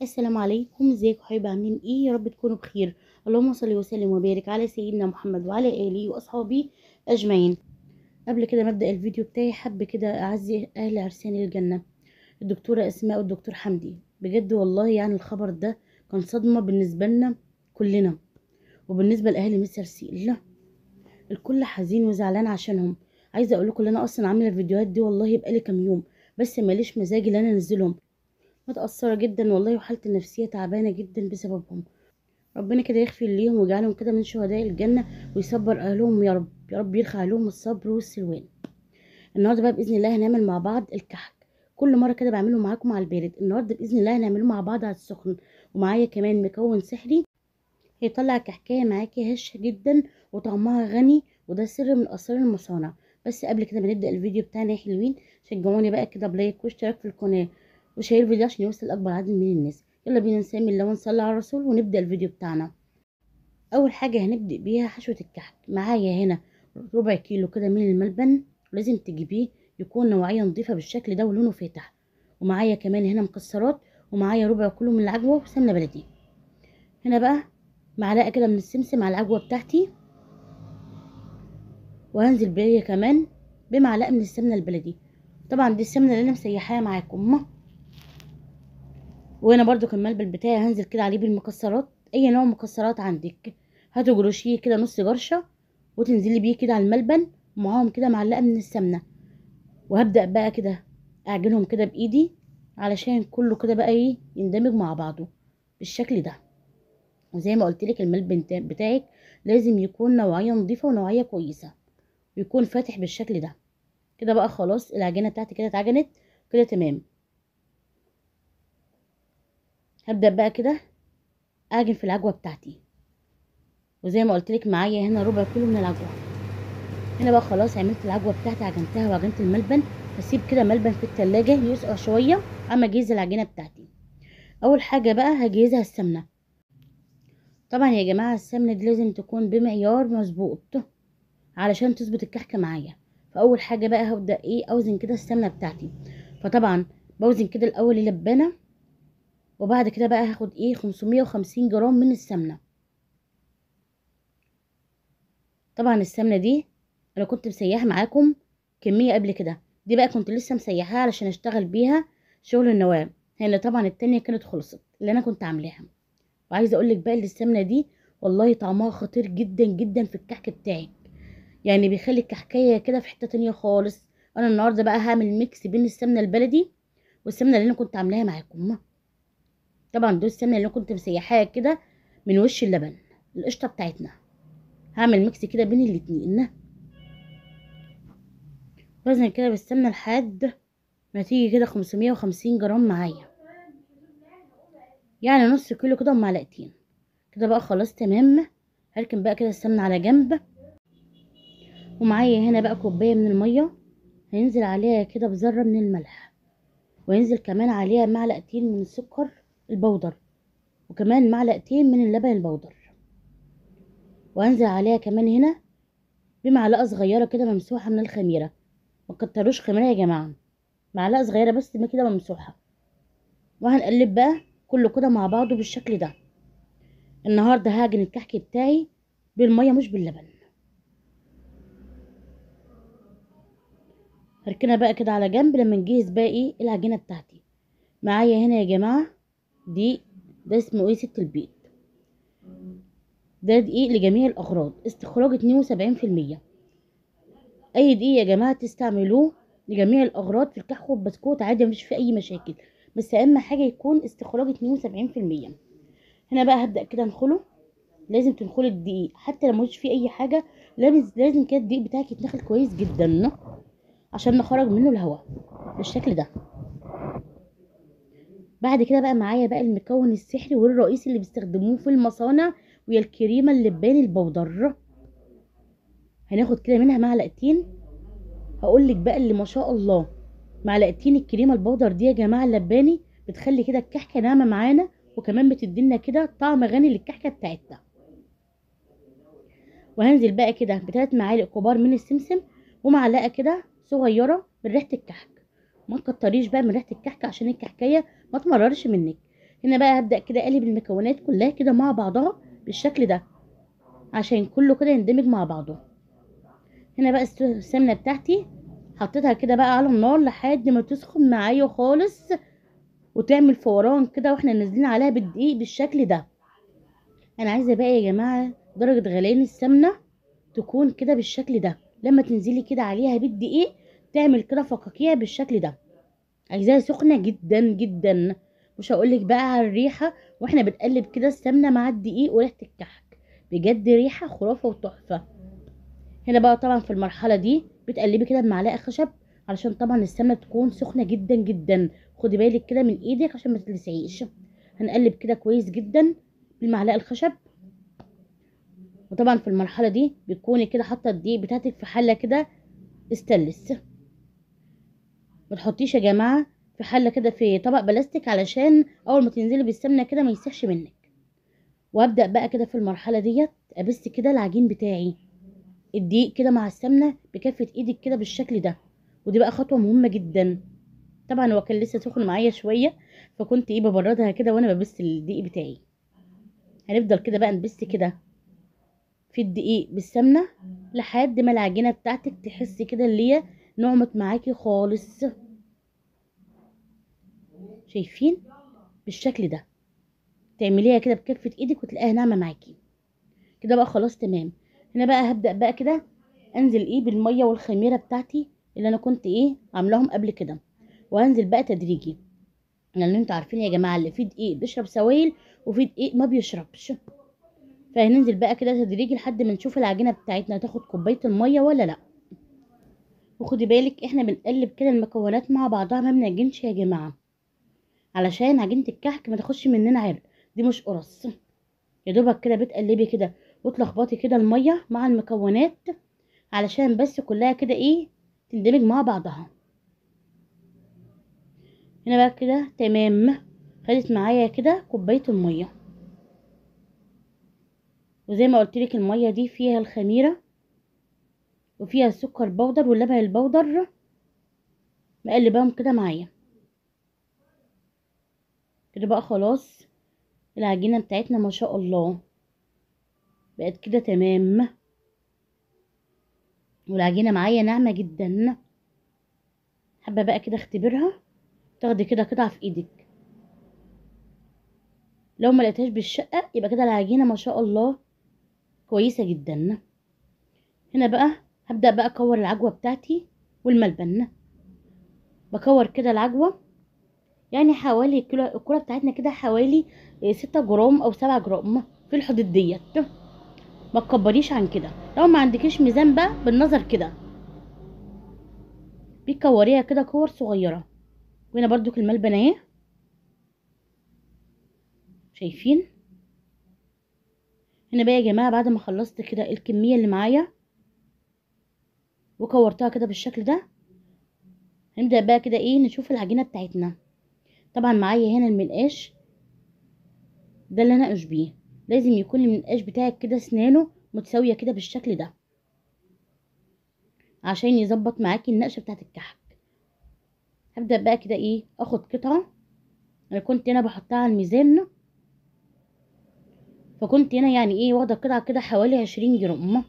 السلام عليكم، ازيكم حبايبي؟ عاملين ايه؟ يا رب تكونوا بخير. اللهم صل وسلم وبارك على سيدنا محمد وعلى اله واصحابه اجمعين. قبل كده ما ابدا الفيديو بتاعي حابة كده اعزي اهل عرسان الجنة، الدكتورة اسماء والدكتور حمدي. بجد والله يعني الخبر ده كان صدمة بالنسبة لنا كلنا وبالنسبة لاهل مستر سي. الكل حزين وزعلان عشانهم. عايزه اقول لكم ان انا اصلا عامله الفيديوهات دي والله بقالي كام يوم، بس ماليش مزاج ان انا انزلهم. متأثرة جدا والله، وحالتي النفسية تعبانة جدا بسببهم. ربنا كده يغفر ليهم ويجعلهم كده من شهداء الجنة ويصبر أهلهم يا رب، يا رب يرخي عليهم الصبر والسلوان. النهارده بقى بإذن الله هنعمل مع بعض الكحك. كل مرة كده بعمله معاكم على البارد، النهارده بإذن الله هنعمله مع بعض على السخن، ومعايا كمان مكون سحري هيطلع كحكاية معاكي هشة جدا وطعمها غني، وده سر من أسرار المصانع. بس قبل كده ما نبدأ الفيديو بتاعنا يا حلوين، شجعوني بقى كده ب like واشتراك في القناة و share الفيديو عشان يوصل لاكبر عدد من الناس. يلا بينا نسمي الله ونصلي على الرسول ونبدا الفيديو بتاعنا. اول حاجة هنبدا بيها حشوه الكحك. معايا هنا ربع كيلو كده من الملبن، لازم تجيبيه يكون نوعية نظيفة بالشكل ده ولونه فاتح. ومعايا كمان هنا مكسرات، ومعايا ربع كيلو من العجوه وسمنه بلدي. هنا بقى معلقه كده من السمسم على العجوه بتاعتي، وهنزل بيها كمان بمعلقه من السمنة البلدي. طبعا دي السمنة اللي انا مسيحاها معاكم. وهنا برضو الملبن بتاعي هنزل كده عليه بالمكسرات، اي نوع مكسرات عندك هتجرشيه كده نص جرشه وتنزلي بيه كده على الملبن، ومعاهم كده معلقه من السمنة. وهبدا بقى كده اعجنهم كده بايدي علشان كله كده بقى ايه يندمج مع بعضه بالشكل ده. وزي ما قلت لك الملبن بتاعك لازم يكون نوعية نظيفة ونوعية كويسة ويكون فاتح بالشكل ده. كده بقى خلاص العجينة بتاعتي كده اتعجنت كده تمام. هبدأ بقى كده اعجن في العجوة بتاعتي، وزي ما قلت لك معايا هنا ربع كيلو من العجوة. هنا بقى خلاص عملت العجوة بتاعتي، عجنتها وعجنت الملبن. هسيب كده ملبن في التلاجة يسقع شوية اما اجهز العجينة بتاعتي. اول حاجة بقى هجهزها السمنة. طبعا يا جماعة السمنة دي لازم تكون بمعيار مظبوط علشان تظبط الكحكة معايا. فاول حاجة بقى هبدأ ايه اوزن كده السمنة بتاعتي. فطبعا بوزن كده الاول اللبانة، وبعد كده بقى هاخد ايه 550 جرام من السمنة. طبعا السمنة دي انا كنت مسيحه معاكم كمية قبل كده، دي بقى كنت لسه مسيحاها علشان اشتغل بيها شغل النواة، لان طبعا التانية كانت خلصت اللي انا كنت عاملاها. وعايزه اقولك بقى ان السمنة دي والله طعمها خطير جدا جدا في الكحك بتاعك، يعني بيخلي الكحكايه كده في حتة تانية خالص. انا النهارده بقى هعمل mix بين السمنة البلدي والسمنه اللي انا كنت عاملاها معاكم. طبعا دول السمنة اللي انا كنت مسيحاها كده من وش اللبن القشطه بتاعتنا. هعمل mix كده بين الاتنين، وزن كده بالسمنه لحد ما تيجي كده 550 جرام معايا، يعني نص كيلو كده ومعلقتين كده بقى خلاص تمام. هركن بقى كده السمنة على جنب. ومعايا هنا بقى كوباية من المية هينزل عليها كده بذرة من الملح، وينزل كمان عليها معلقتين من السكر البودر، وكمان معلقتين من اللبن البودر، وانزل عليها كمان هنا بمعلقه صغيرة كده ممسوحة من الخميره. ما تكتروش خميره يا جماعة، معلقه صغيرة بس كده ممسوحة. وهنقلب بقى كله كده مع بعضه بالشكل ده. النهارده هعجن الكحك بتاعي بالمية مش باللبن. هركنها بقى كده على جنب لما نجهز بقى ايه العجينة بتاعتي. معايا هنا يا جماعة دي ده اسمه ايه ست البيت، ده دقيق لجميع الاغراض، استخراج 72%. اي دقيق يا جماعة تستعملوه لجميع الاغراض في الكحك والبسكوت عادي، مفيش فيه اي مشاكل، بس اهم حاجة يكون استخراج 72%. هنا بقى هبدا كده انخله. لازم تنخلي الدقيق حتى لو مش فيه اي حاجة، لازم كده الدقيق بتاعك يتنخل كويس جدا عشان نخرج منه الهواء بالشكل ده. بعد كده بقى معايا بقى المكون السحري والرئيسي اللي بيستخدموه في المصانع، وهي الكريمة اللباني البودر. هناخد كده منها معلقتين. هقولك بقى اللي ما شاء الله معلقتين الكريمة البودر دي يا جماعة اللباني بتخلي كده الكحكه ناعمة معانا، وكمان بتدينا كده طعم غني للكحكه بتاعتنا. وهنزل بقى كده بثلاث معالق كبار من السمسم، ومعلقة كده صغيرة من ريحه الكحك. ما تكتريش بقى من ريحه الكحك عشان الكحكايه ما تمررش منك. هنا بقى هبدأ كده اقلب المكونات كلها كده مع بعضها بالشكل ده عشان كله كده يندمج مع بعضه. هنا بقى السمنة بتاعتي حطيتها كده بقى على النار لحد ما تسخن معايا خالص وتعمل فوران كده، واحنا نازلين عليها بالدقيق بالشكل ده. انا عايزه بقى يا جماعة درجه غليان السمنة تكون كده بالشكل ده، لما تنزلي كده عليها بالدقيق تعمل كده فقاقيع بالشكل ده. عايزاها سخنة جدا جدا، مش هقولك بقى على الريحة واحنا بنقلب كده السمنة مع الدقيق وريحه الكحك، بجد ريحه خرافه وتحفه. هنا بقى طبعا في المرحلة دي بتقلبي كده بمعلقه خشب علشان طبعا السمنة تكون سخنة جدا جدا. خدي بالك كده من ايدك عشان ما تتلسعيش. هنقلب كده كويس جدا بالمعلقه الخشب. وطبعا في المرحلة دي بتكوني كده حاطه الدقيق بتاعتك في حله كده استانلس، ما تحطيش يا جماعة في حله كده في طبق بلاستيك علشان اول ما تنزلي بالسمنه كده ما يسيحش منك. وابدا بقى كده في المرحلة ديت ابس كده العجين بتاعي الدقيق كده مع السمنة بكفه ايدك كده بالشكل ده. ودي بقى خطوة مهمة جدا. طبعا هو كان لسه سخن معايا شوية فكنت ايه ببردها كده وانا ببس الدقيق بتاعي. هنفضل كده بقى نبس كده في الدقيق بالسمنه لحد ما العجينة بتاعتك تحسي كده اللي هي نعمت معاكي خالص. شايفين بالشكل ده؟ تعمليها كده بكفه ايدك وتلاقيها ناعمة معاكي كده بقى خلاص تمام. هنا بقى هبدأ بقى كده انزل ايه بالمية والخميره بتاعتي اللي انا كنت ايه عاملاهم قبل كده، وهنزل بقى تدريجي، لان انتوا عارفين يا جماعة اللي فيه دقيق بيشرب سوائل وفيه دقيق ما بيشربش. فهننزل بقى كده تدريجي لحد ما نشوف العجينة بتاعتنا هتاخد كوباية المية ولا لا. وخدي بالك احنا بنقلب كده المكونات مع بعضها، ما بنعجنش يا جماعة علشان عجينه الكحك ما تاخدش مننا عرق، دي مش قرص. يا دوبك كده بتقلبي كده وتلخبطي كده المية مع المكونات علشان بس كلها كده ايه تندمج مع بعضها. هنا بقى كده تمام، خدت معايا كده كوباية المية. وزي ما قلت لك المية دي فيها الخميره وفيها السكر بودر واللبن البودر، مقلباهم كده معايا كده بقى خلاص. العجينة بتاعتنا ما شاء الله بقت كده تمام، والعجينه معايا ناعمة جدا. حابة بقى كده اختبرها، تاخدي كده قطعه في ايدك، لو ما لقيتهاش بالشقه يبقى كده العجينة ما شاء الله كويسة جدا. هنا بقى هبدا بقى اكور العجوه بتاعتي والملبن. بكور كده العجوه يعني حوالي الكرة بتاعتنا كده حوالي 6 جرام او 7 جرام في الحدود ديت، ما تكبريش عن كده. لو ما عندكيش ميزان بقى بالنظر كده بتكوريها كده كور صغيرة. وهنا برضو الملبن اهي، شايفين؟ هنا بقى يا جماعة بعد ما خلصت كده الكمية اللي معايا وكورتها كده بالشكل ده، هنبدا بقى كده ايه نشوف العجينة بتاعتنا. طبعا معايا هنا المنقاش ده اللي انا انقش بيه، لازم يكون المنقاش بتاعك كده اسنانه متساوية كده بالشكل ده عشان يظبط معاكي النقشه بتاعت الكحك. هبدا بقى كده ايه اخد قطعه، انا كنت هنا بحطها على الميزان، فكنت هنا يعني ايه واخده قطعه كده حوالي 20 جرام.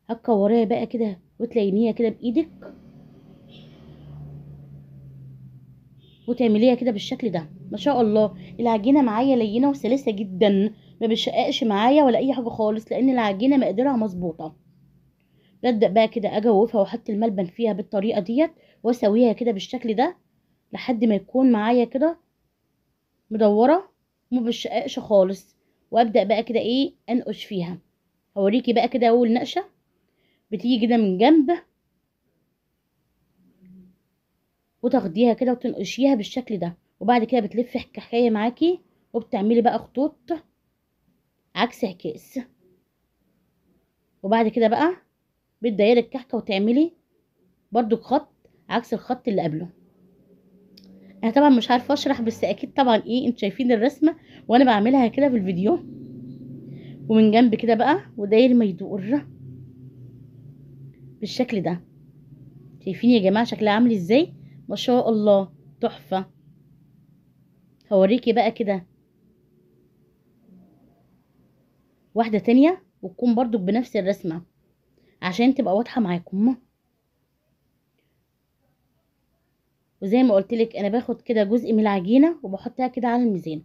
هتكوريها بقى كده وتلينيها كده بايدك وتعمليها كده بالشكل ده. ما شاء الله العجينة معايا لينه وسلسه جدا، ما بتشققش معايا ولا اي حاجة خالص، لان العجينة مقدارها مظبوطة. ببدا بقى كده اجوفها واحط الملبن فيها بالطريقة ديت واسويها كده بالشكل ده لحد ما يكون معايا كده مدورة وما بتشققش خالص. وابدا بقى كده ايه انقش فيها. هوريكي بقى كده اول نقشه بتيجي كده من جنب وتاخديها كده وتنقشيها بالشكل ده، وبعد كده بتلفي الحكاية معاكي وبتعملي بقى خطوط عكس عكاس، وبعد كده بقى بتديري الكحكه وتعملي برضو خط عكس الخط اللي قبله. انا طبعا مش عارفه اشرح، بس اكيد طبعا ايه انتوا شايفين الرسمة وانا بعملها كده في الفيديو. ومن جنب كده بقى وداير ما يدور بالشكل ده. شايفين يا جماعة شكلها عامل ازاي؟ ما شاء الله تحفة. هوريكي بقى كده واحدة تانية وتكون برضو بنفس الرسمة عشان تبقى واضحة معاكم. وزي ما قلتلك انا باخد كده جزء من العجينة وبحطها كده على الميزان.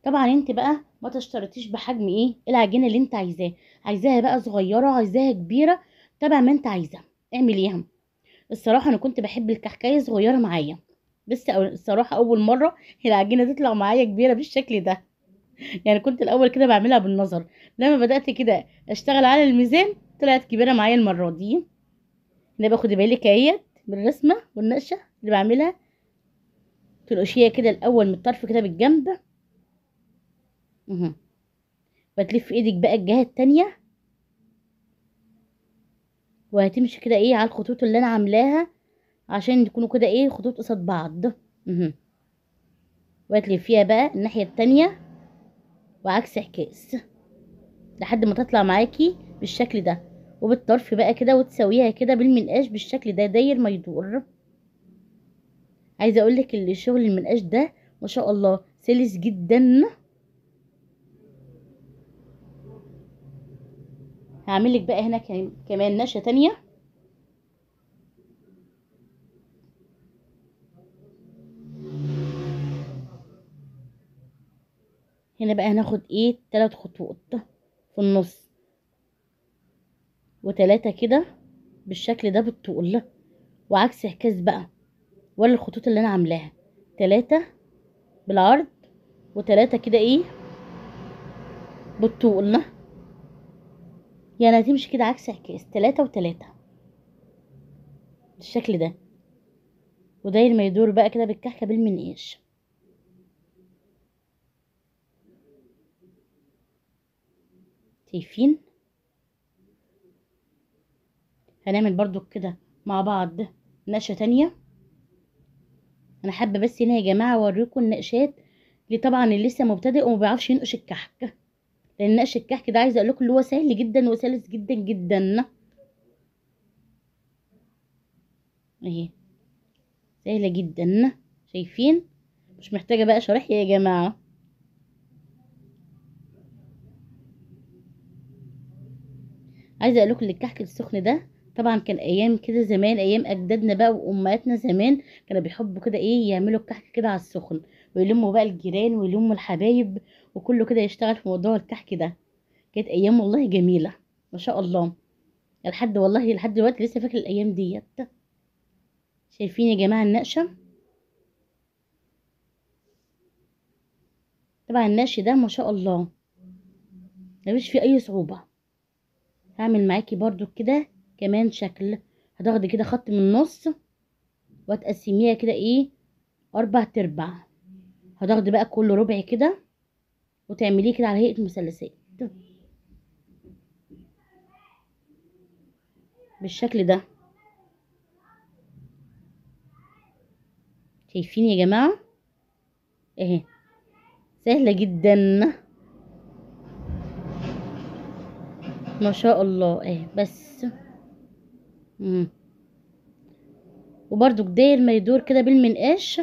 طبعا انت بقى ما تشترطيش بحجم ايه العجينة اللي انت عايزاه، عايزاها بقى صغيرة عايزاها كبيرة تبع ما انت عايزه اعمليها. الصراحة انا كنت بحب الكحكايه صغيرة معايا، بس الصراحة اول مرة العجينة تطلع معايا كبيرة بالشكل ده. يعني كنت الاول كده بعملها بالنظر، لما بدات كده اشتغل على الميزان طلعت كبيرة معايا المرة دي. هنا باخد بالك اهيت بالرسمه والنقشه اللي بعملها، تنقشيها كده الاول من الطرف كده بالجنب اهو، وتلف ايدك بقى الجهة التانية، وهتمشي كده ايه على الخطوط اللي انا عاملاها عشان يكونوا كده ايه خطوط قصاد بعض اهو، وهتلفيها بقى الناحية التانية وعكس عكاس لحد ما تطلع معاكي بالشكل ده، وبالطرف بقى كده وتسويها كده بالمنقاش بالشكل ده داير ما يدور. عايزه اقولك اللي شغل المنقاش ده ما شاء الله سلس جدا. هعملك بقى هنا كمان نقشه تانية. هنا بقى هناخد ايه 3 خطوط في النص و3 كده بالشكل ده بالطول، وعكس عكاس بقى ولا الخطوط اللي انا عاملاها، 3 بالعرض و3 كده ايه بالطول. يعني هتمشي كده عكس عكاس 3 و3 بالشكل ده، وداير ما يدور بقى كده بالكحكه بالمنقاش. شايفين؟ هنعمل برضو كده مع بعض نقشة تانية. انا حابة بس هنا يا جماعة اوريكم النقشات اللي طبعا اللي لسه مبتدئ وما بيعرفش ينقش الكحك، لان نقش الكحك ده عايزة اقول لكم اللي هو سهل جدا وسلس جدا جدا. اهي سهلة جدا، شايفين؟ مش محتاجة بقى شرح يا جماعة. عايزه اقول لكم الكحك السخن ده طبعا كان ايام كده زمان، ايام اجدادنا بقى وامهاتنا زمان كانوا بيحبوا كده ايه يعملوا الكحك كده على السخن، ويلموا بقى الجيران ويلموا الحبايب وكله كده يشتغل في موضوع الكحك ده. كانت ايام والله جميلة ما شاء الله، لحد والله لحد دلوقتي لسه فاكره الايام ديت. شايفين يا جماعة النقشه؟ طبعا النقش ده ما شاء الله مفيش فيه اي صعوبة. هعمل معاكي برضو كده كمان شكل، هتاخدي كده خط من النص وتقسميها كده ايه 4 ارباع، هتاخدي بقى كل ربع كده وتعمليه كده على هيئة مثلثات بالشكل ده. شايفين يا جماعة؟ اهي سهلة جدا ما شاء الله اهي بس. وبرده داير ما يدور كده بالمنقاش،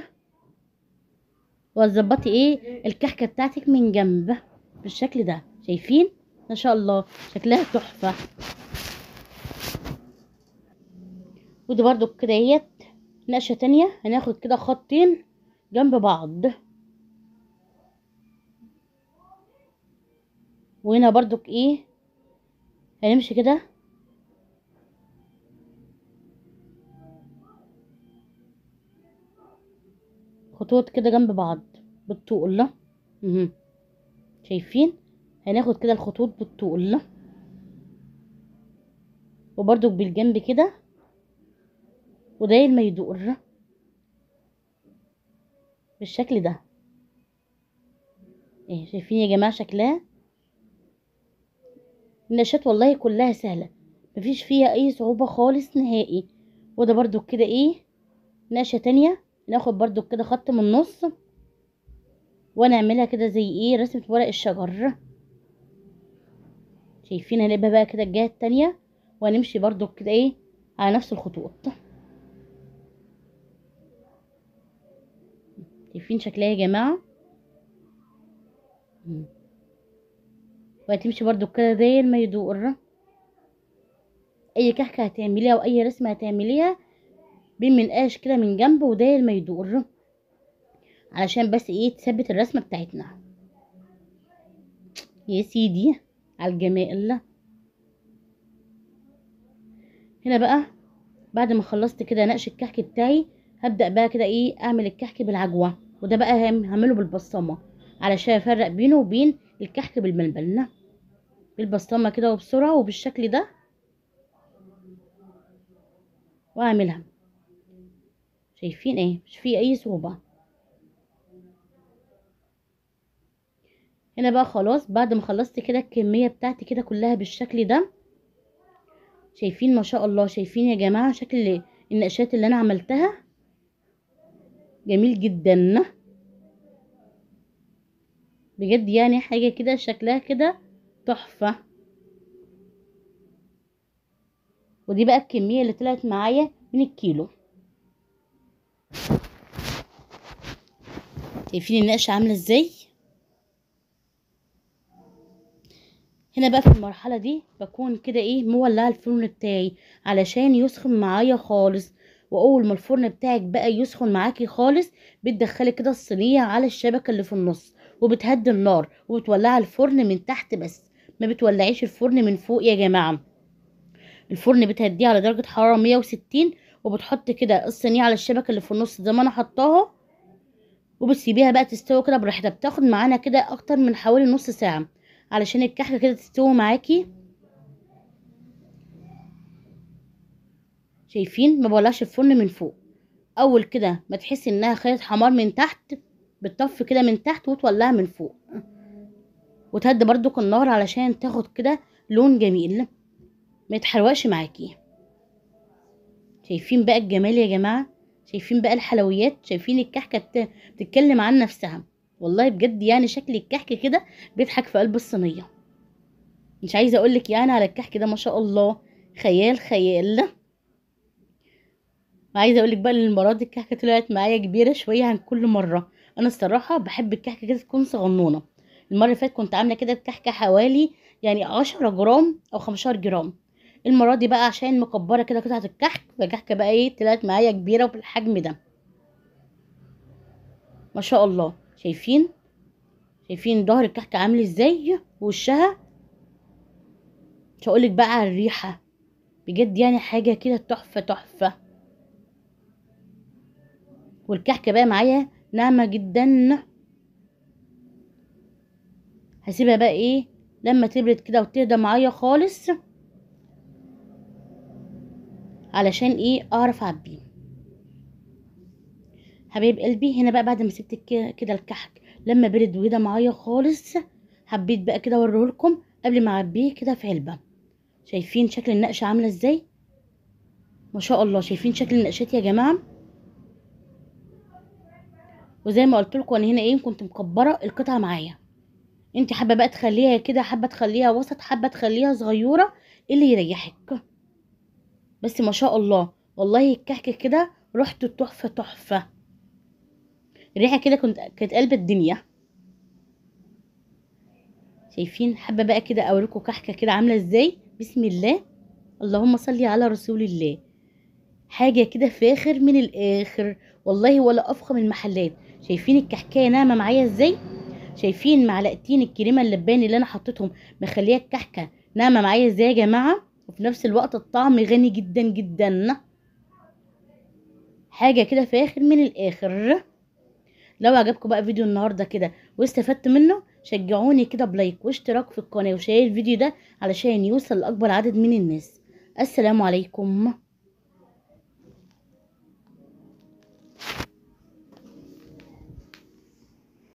وهتظبطي ايه الكحكه بتاعتك من جنب بالشكل ده. شايفين؟ ما شاء الله شكلها تحفة. ودي برده كده اهيت نقشه تانية، هناخد كده خطين جنب بعض، وهنا برده ايه هنمشي كده خطوط كده جنب بعض بالطول. شايفين؟ هناخد كده الخطوط بالطول وبرده بالجنب كده وداير ما يدور بالشكل ده. ايه شايفين يا جماعة شكلها؟ النقشات والله كلها سهلة مفيش فيها اي صعوبة خالص نهائي. وده برده كده ايه نقشه تانية، ناخد برده كده خط من النص ونعملها كده زي ايه رسمه ورق الشجر. شايفين؟ هنبقى بقى كده الجهة التانية وهنمشي برده كده ايه على نفس الخطوط. شايفين شكلها يا جماعة؟ وهتمشي برضو كده داير ما يدور. اي كحكه هتعمليها واي رسمه هتعمليها بالمنقاش كده من جنب وداير ما يدور، علشان بس ايه تثبت الرسمة بتاعتنا. يا سيدي على الجمال. هنا بقى بعد ما خلصت كده نقش الكحك بتاعي، هبدأ بقى كده ايه اعمل الكحك بالعجوة، وده بقى هعمله بالبصمة علشان افرق بينه وبين الكحك بالملبن. بالبصمة كده وبسرعة وبالشكل ده، واعملها. شايفين ايه؟ مش فيه اي صعوبة. هنا بقى خلاص بعد ما خلصت كده الكمية بتاعتي كده كلها بالشكل ده، شايفين ما شاء الله، شايفين يا جماعة شكل النقشات اللي انا عملتها جميل جدا بجد، يعني حاجة كده شكلها كده تحفة. ودي بقى الكمية اللي طلعت معايا من الكيلو. شايفين النقشة عاملة ازاي؟ هنا بقى في المرحلة دي بكون كده ايه مولعة الفرن بتاعي علشان يسخن معايا خالص. واول ما الفرن بتاعك بقى يسخن معاكي خالص، بتدخلي كده الصينية على الشبكة اللي في النص، وبتهدي النار وبتولعي الفرن من تحت بس، ما بتولعيش الفرن من فوق يا جماعة. الفرن بتهديه على درجة حرارة 160، وبتحط كده الصينية على الشبكة اللي في النص زي ما انا حطاها، وبتسيبيها بقى تستوي كده براحتها. بتاخد معانا كده اكتر من حوالي نص ساعة علشان الكحكه كده تستوي معاكي. شايفين؟ ما بولعش الفرن من فوق. اول كده ما تحسي انها خدت حمار من تحت، بتطفي كده من تحت وتولعها من فوق، وتهدي برضك النار علشان تاخد كده لون جميل ما يتحرقش معاكي. شايفين بقى الجمال يا جماعة؟ شايفين بقى الحلويات؟ شايفين الكحكه بتتكلم عن نفسها والله بجد، يعني شكل الكحك كده بيضحك في قلب الصينية. مش عايزه اقولك يعني على الكحك ده ما شاء الله، خيال خيال. عايزه اقولك بقى ان المرة دي الكحكه طلعت معايا كبيرة شوية عن كل مرة. انا الصراحة بحب الكحكه كده تكون صغنونه. المرة اللي فاتت كنت عامله كده الكحكه حوالي يعني 10 جرام او 15 جرام. المرة دي بقى عشان مكبره كده قطعه الكحك، فالكحكه بقى ايه طلعت معايا كبيرة وبالحجم ده ما شاء الله. شايفين؟ شايفين ظهر الكحكه عامل ازاي ووشها؟ مش هقولك بقى على الريحة بجد، يعني حاجة كده تحفة تحفة. والكحكه بقى معايا ناعمة جدا. هسيبها بقى ايه لما تبرد كده وتهدى معايا خالص علشان ايه اعرف اعبيه. حبايب قلبي هنا بقى بعد ما سبت كده الكحك لما برد وهدى معايا خالص، حبيت بقى كده اوريهولكم قبل ما اعبيه كده في علبة. شايفين شكل النقشه عامله ازاي؟ ما شاء الله. شايفين شكل النقشات يا جماعة؟ وزي ما قلت لكم انا هنا ايه كنت مكبره القطعة معايا. انت حابة بقى تخليها كده، حابة تخليها وسط، حابة تخليها صغيرة، اللي يريحك. بس ما شاء الله والله الكحك كده ريحته تحفة تحفة، الريحة كده كانت قلب الدنيا. شايفين؟ حابة بقى كده اوريكم كحكه كده عامله ازاي. بسم الله، اللهم صل على رسول الله. حاجة كده فاخر من الاخر والله، ولا افخم المحلات. شايفين الكحكايه ناعمة معايا ازاي؟ شايفين معلقتين الكريمة اللباني اللي انا حطيتهم مخليه الكحكه ناعمة معايا ازاي يا جماعة؟ وفي نفس الوقت الطعم غني جدا جدا، حاجة كده فاخر من الاخر. لو عجبكم بقى فيديو النهارده كده واستفدت منه، شجعوني كده ب like واشتراك في القناة و share الفيديو ده علشان يوصل لاكبر عدد من الناس. السلام عليكم.